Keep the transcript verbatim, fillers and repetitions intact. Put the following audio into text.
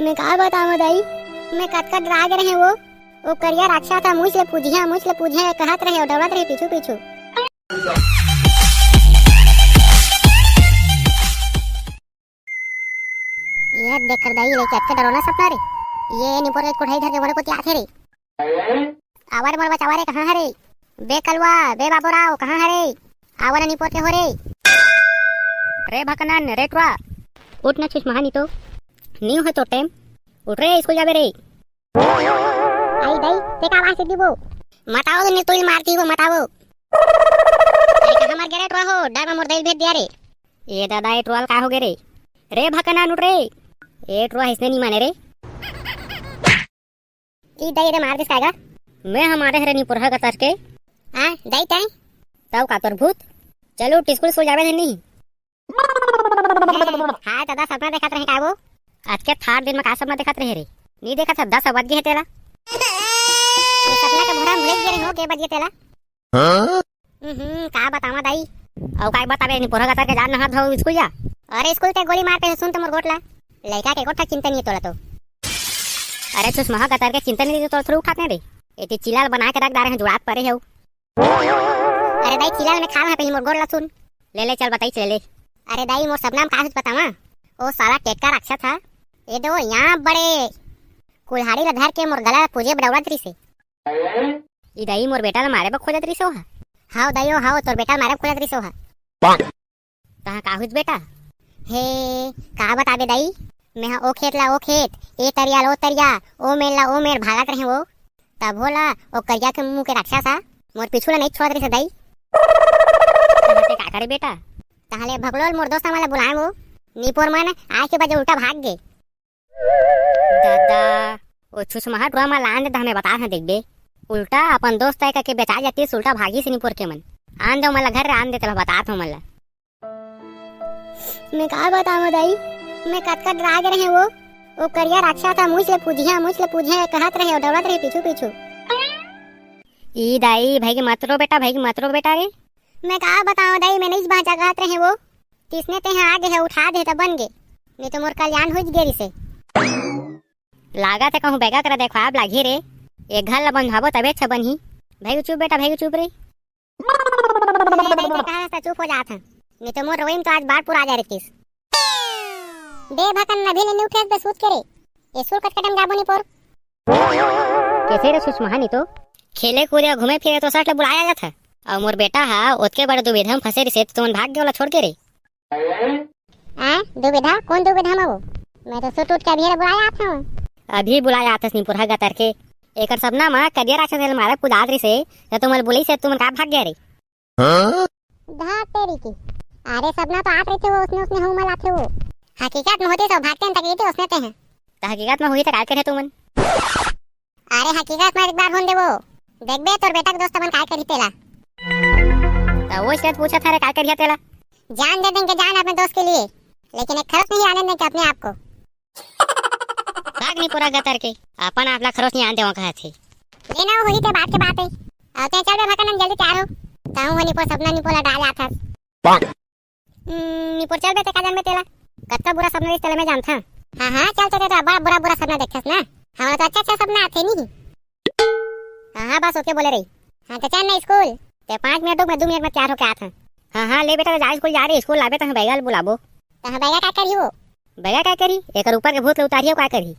मैं का बतावं दाई, मैं कतका डरा गे रहें वो। वो करिया राक्षस ह मुछ ले पूजिया, मुछ ले पूजिया कहत रहे अउ डौड़त रहे पीछू पीछू। ये देख कर दाई, ले कतका डरौना सपना रे। ये निपोर के कोठारी धर के मोरे कोती आथे रे। आवा रे मोर बचावा रे, कहाँ हरे? बे कलवा, बे बाबूराव, कहाँ हरे? आवा रे निपोर के हो रे। रे भकनन, रे टुरा। उठ ना छुछ महानी तो। नी हो तो टाइम। उठ रे, स्कूल जाबे रे। आई दाई, ते का आवाज दीबो? मताओ तो नी तुइल मारती वो, मताओ। अरे कहाँ मर गे रे टुरा हो? डर में मोर दाई भेज दिया रे। ए दादा, ए टुरा ल का हो गे रे? रे भकनन उठ रे। ए टुरा इसने नी माने रे। ई दाई रे मार दिस काय गा? मैं ह मारे हरे निपोरहा गतर के। हाँ, दाई तैं? तब का तोर भूत? चलो, स्कूल स्कूल जाबे धनी। हाँ दादा, सपना देखत रहे का वो? आज के थार दिन में का सपना देखत रहे रे? नी देखत हस, दस बज गे हे तेला। ये सपना के भोरा भुले गे रहे हो, के बज गे तेला? हाँ? हम्म, का बतावा दाई? अउ काय बताबे, निपोरहा गतर के जान नहा धो स्कूल जा। अरे स्कूल ते गोली मार पे सुन तो मोर गोठ ला। लइका के गोठ चिंता नहीं तोला तो। अरे छुछ महा गतर के चिंता नहीं तो थोड़ा उठाते रे। एती चिलाल बना के रख डारे हैं, जुड़ात परे हो। अरे दाई चिलाल में खा रहा पहले मोर गोठ ला सुन। ले ले चल बताई चले ले। अरे दाई मोर सपना में का कुछ बतावा? ओ साला टेटका राक्षस था। ये दो यहाँ बड़े कुल्हाड़ी ला धर के मोर गला पूजे बडौड़त रही से। ई दाई मोर बेटा ला मारे बर खोजत रिस ओहा। हाव दाई ओ हाव, तोर बेटा ला मारे बर खोजत रिस ओहा। तहाँ का हुइस बेटा? हे, का बताबे दाई, मेंहा ओ खेत ला ओ खेत, ए तरिया ला ओ तरिया, ओ मेड़ ला ओ मेड़ भागत रहें वो। तभो ला ओ करिया के मुंह के राक्षस हा मोर पीछू ला नइ छोड़त रिस दाई। तहाँ ते का करे बेटा? तहाँ ले भगलोल मोर दोस्त मन ला बुलाए वो। निपोर मन आए के बजे उल्टा भाग गे। दादा, ओ छुछमाहा टुरा मा लान दे, हमें बतात हँव देखबे। उल्टा अपन दोस्त आय कहिके बेचा जातिस, उल्टा भागिस निपोर के मन। आन दे ओमन ला घर रे, आन दे तेला बतात हँव ओमन ला। मैं का बतावँ दाई, मैं कतका डरा गे रहें वो। ओ करिया राक्षस हा मुछ ले पूजिया, मुछ ले पूजिया कहत रहे अउ डौड़त रहे पीछू पीछू। ई दाई, भइगे मत रो बेटा, भइगे मत रो बेटा रे। मैं का बतावँ दाई, मैं नइ बाँचा कहत रहें वो। तिसने तेहा आ गे हे, उठा दे त बन गे, नहीं तो मोर कल्याण होइच गे रिसे। लागत हे कहूँ बैगा करा देखवाब लागही रे। एक घर ला बंधवाबो तबे अच्छा बनही। भइगे चुप बेटा, भइगे चुप रे। ए, नहीं तो कहा था चुप हो जात हन, नहीं तो मोर रोई में तो आज बाढ़ पूरा आ जाए रहतिस। बे भकन अभी ले नहीं उठे बे सूत के रे। ए सुर कटकटम जाबो निपोर। कैसे रे सुषमा, नी तो खेले कूदे घूमे फिरे तो सट ले बुलाया जात हे। अउ मोर बेटा हा ओतके बड़े दुविधा में फंसे रिसे तो तुमन भाग गे ओला छोड़ के रे। आ, दुविधा? कौन दुविधा में वो? मैं तो सुत उठ के अभी रे बुलाया आत हूँ। अभी बुलाया आतस निपोरहा गतर के। एकर सपना मा करिया राक्षस एला मारे कुदात रिसे, त तुमन बुलाइस हे, तुमन का भाग गे रे? हाँ? धात तेरी की। अरे सपना तो आत रहिथे वो, उसने, उसने हूँ मल आथे वो। हकीकत में होती तो भागते न तक रहिथे उसने ते हैं। त हकीकत में होही त काय करे तुमन? अरे हकीकत में एक बार होन दे वो। देखबे तोर बेटा के दोस्त मन काय करही तेला। त वो इसलिए पूछत हरे काय करिया तेला। जान दे देंगे जान अपने दोस्त के लिए, लेकिन एक खरोच नहीं आने देंगे अपने आप को। भाग निपोरा गतर के, अपन आप ला खरोच नहीं आन देवा कहत हे। लेना वो होही ते बात के बात हे। अब ते चल बे भकनन जल्दी तैयार हो। ताहू वो निपो सपना निपो ला डाल आथस। हम्म, निपोर चल बे, ते का जानबे तेला? कतका बुरा सपना देखे तेला मैं जानथंव। हाँ, हाँ, चल, चल, चल, बड़ा बुरा, बुरा सपना देखेस ना। हमला तो अच्छा, अच्छा सपना आथे नहीं। हाँ, हाँ, बस ओके बोले रही। हाँ, तो चल ना स्कूल। ते पाँच मिनट रुक, मैं दो मिनट में तैयार होके आथंव। हाँ, हाँ, ले बेटा, जा स्कूल जा रे, स्कूल लाबे तो हम बैगा ल बुलाबो। तो हम बैगा का करी वो? बैगा का करी? एकर ऊपर के भूत ल उतारियो, का करी?